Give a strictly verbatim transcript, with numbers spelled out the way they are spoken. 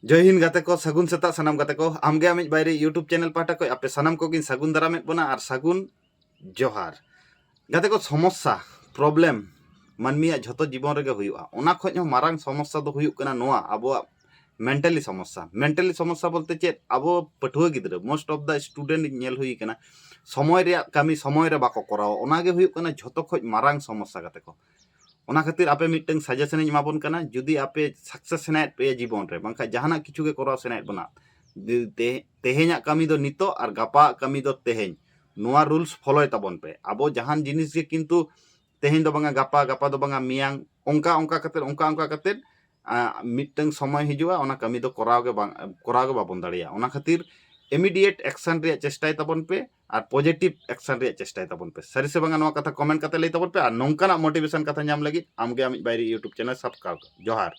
ᱡᱚᱭ ᱦᱤᱱᱫ ᱜᱟᱛᱮ ᱠᱚ, ᱥᱟᱹᱜᱩᱱ ᱥᱮᱛᱟᱜ ᱥᱟᱱᱟᱢ ᱜᱟᱛᱮ ᱠᱚ᱾ ᱟᱢᱜᱮ ᱟᱢᱤᱡ ᱵᱟᱭᱨᱤ YouTube ᱪᱮᱱᱮᱞ ᱯᱟᱦᱴᱟ ᱠᱷᱚᱱ ᱟᱯᱮ ᱥᱟᱱᱟᱢ ᱠᱚᱜᱮᱧ ᱥᱟᱹᱜᱩᱱ ᱫᱟᱨᱟᱢᱮᱫ ᱵᱚᱱᱟ ᱟᱨ ᱥᱟᱹᱜᱩᱱ ᱡᱚᱦᱟᱨ᱾ ᱜᱟᱛᱮ ᱠᱚ, ᱥᱚᱢᱚᱥᱥᱟ, problem ᱢᱟᱹᱱᱢᱤᱭᱟᱜ ᱡᱷᱚᱛᱚ ᱡᱤᱵᱚᱱ ᱨᱮᱜᱮ ᱦᱩᱭᱩᱜᱼᱟ᱾ ᱚᱱᱟ ᱠᱷᱚᱱ ᱦᱚᱸ ᱢᱟᱨᱟᱝ ᱥᱚᱢᱚᱥᱥᱟ ᱫᱚ ᱦᱩᱭᱩᱜ ᱠᱟᱱᱟ ᱱᱚᱣᱟ ᱟᱵᱚᱣᱟᱜ mentally ᱥᱚᱢᱚᱥᱥᱟ᱾ mentally ᱥᱚᱢᱚᱥᱥᱟ ᱵᱚᱞᱛᱮ ᱪᱮᱫ? ᱟᱵᱚ ᱯᱟᱹᱴᱷᱩᱣᱟᱹ ᱜᱤᱫᱽᱨᱟᱹ, most of the student ᱧᱮᱞ ᱦᱩᱭ ᱠᱟᱱᱟ, ᱥᱚᱢᱚᱭ ᱨᱮᱭᱟᱜ ᱠᱟᱹᱢᱤ ᱥᱚᱢᱚᱭ ᱨᱮ ᱵᱟᱠᱚ ᱠᱚᱨᱟᱣᱟ᱾ ᱚᱱᱟᱜᱮ ᱦᱩᱭᱩᱜ ᱠᱟᱱᱟ ᱡᱷᱚᱛᱚ ᱠᱷᱚᱱ ᱢᱟᱨᱟᱝ ᱥᱚᱢᱚᱥᱥᱟ ᱜᱟᱛᱮ ᱠᱚ᱾ ᱚᱱᱟ ᱠᱷᱟᱹᱛᱤᱨ ᱟᱯᱮ ᱢᱤᱫᱴᱟᱝ suggestion ᱤᱧ ᱮᱢᱟ ᱵᱚᱱ ᱠᱟᱱᱟ, ᱡᱩᱫᱤ ᱟᱯᱮ success ᱥᱟᱱᱟᱭᱮᱫ ᱯᱮᱭᱟ ᱡᱤᱵᱚᱱ ᱨᱮ, ᱵᱟᱝᱠᱷᱟᱱ ᱡᱟᱦᱟᱱᱟᱜ ᱠᱤᱪᱷᱩ ᱜᱮ ᱠᱚᱨᱟᱣ ᱥᱟᱱᱟᱭᱮᱫ ᱵᱚᱱᱟ, ᱛᱮ-, ᱛᱮᱦᱮᱧᱟᱜ ᱠᱟᱹᱢᱤ ᱫᱚ ᱱᱤᱛᱚᱜ ᱟᱨ ᱜᱟᱯᱟ ᱠᱟᱹᱢᱤ ᱫᱚ ᱛᱮᱦᱮᱧ, ᱱᱚᱣᱟ rules ᱯᱷᱚᱞᱚᱭ ᱛᱟᱵᱚᱱ ᱯᱮ᱾ ᱟᱵᱚ ᱡᱟᱦᱟᱱ ᱡᱤᱱᱤᱥ ᱜᱮ ᱠᱤᱱᱛᱩ ᱛᱮᱦᱮᱧ ᱫᱚ ᱵᱟᱝᱟ, ᱜᱟᱯᱟ, ᱜᱟᱯᱟ ᱫᱚ ᱵᱟᱝᱟ, ᱢᱮᱭᱟᱝ, ᱚᱱᱠᱟ ᱚᱱᱠᱟ ᱠᱟᱛᱮᱫ, ᱚᱱᱠᱟ ᱚᱱᱠᱟ ᱠᱟᱛᱮᱫ, ᱟᱸ, ᱢᱤᱫᱴᱟᱝ ᱥᱚᱢᱚᱭ ᱦᱤᱡᱩᱜᱼᱟ, ᱚᱱᱟ ᱠᱟᱹᱢᱤ ᱫᱚ ᱠᱚᱨᱟᱣ ᱜᱮ ᱵᱟᱝ, ᱠᱚᱨᱟᱣ ᱜᱮ ᱵᱟᱵᱚᱱ ᱫᱟᱲᱮᱭᱟᱜᱼᱟ᱾ ᱚᱱᱟ ᱠᱷᱟᱹᱛᱤᱨ immediate action ᱨᱮᱭᱟᱜ ᱪᱮᱥᱴᱟᱭ ᱛᱟᱵᱚᱱ ᱯᱮ ᱟᱨ positive action ᱨᱮᱭᱟᱜ ᱪᱮᱥᱴᱟᱭ ᱛᱟᱵᱚᱱ ᱯᱮ᱾ ᱥᱟᱹᱨᱤ ᱥᱮ ᱵᱟᱝᱟ, ᱱᱚᱣᱟ ᱠᱟᱛᱷᱟ comment ᱠᱟᱛᱮ ᱞᱟᱹᱭ ᱛᱟᱵᱚᱱ ᱯᱮ᱾ ᱟᱨ ᱱᱚᱝᱠᱟᱱᱟᱜ motivation ᱠᱟᱛᱷᱟ ᱧᱟᱢ ᱞᱟᱹᱜᱤᱫ ᱟᱢᱜᱮ ᱟᱢᱤᱡ ᱵᱟᱭᱨᱤ YouTube ᱪᱮᱱᱮᱞ subscribe ᱠᱟᱜ᱾ ᱡᱚᱦᱟᱨ᱾